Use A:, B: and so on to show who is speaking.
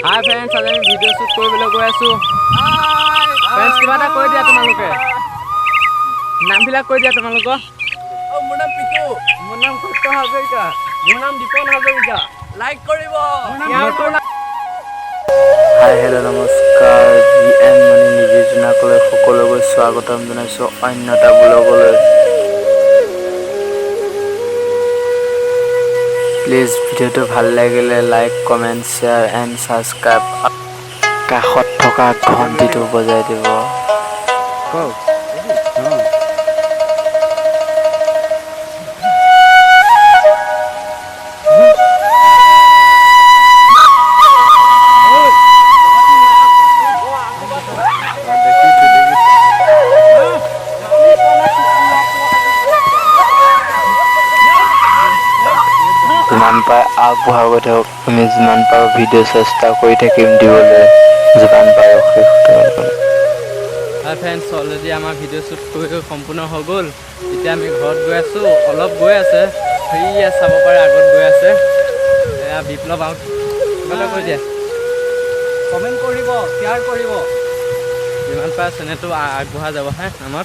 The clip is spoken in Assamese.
A: হাই ফ্ৰেণ্ডছ, আজি আমি ভিডিঅ' শ্বুট কৰিবলৈ গৈ আছোঁ। ফ্ৰেণ্ডছ, কিবা এটা কৈ দিয়া, তোমালোকে নামবিলাক কৈ দিয়া তোমালোকৰ।
B: মোৰ নাম পিকু।
A: মোৰ নাম সত্য হাজৰিকা।
B: মোৰ নাম দীপন হাজৰিকা। লাইক কৰিব।
C: হাই, হেল্ল', নমস্কাৰ। জি এন মণি নিবিজনাকলৈ সকলোকে স্বাগতম জনাইছোঁ অন্য এটা ব্লগলৈ। প্লিজ ভিডিঅ'টো ভাল লাগিলে like, comment, share and subscribe, কাষত থকা ঘণ্টিটো বজাই দিব।
A: কওক।
C: যিমান পাৰে আগবঢ়াই গৈ থাকক। আমি যিমান পাৰোঁ ভিডিঅ' চেষ্টা কৰি থাকিম দিবলৈ, যিমান পাৰোঁ। শেষ।
A: হাই ফ্ৰেণ্ডছ, অলৰেডি আমাৰ ভিডিঅ' শ্বুট কৰি সম্পূৰ্ণ হৈ গ'ল। এতিয়া আমি ঘৰত গৈ আছোঁ। অলপ গৈ আছে, সেয়া চাব পাৰে, আগত গৈ আছে। এয়া বিপ্লৱ আউট। কিবা এটা কৈ দিয়া।
B: কমেণ্ট কৰিব, শ্বেয়াৰ কৰিব।
A: যিমান পাৰে চেনেলটো আগবঢ়াই যাব হে আমাৰ।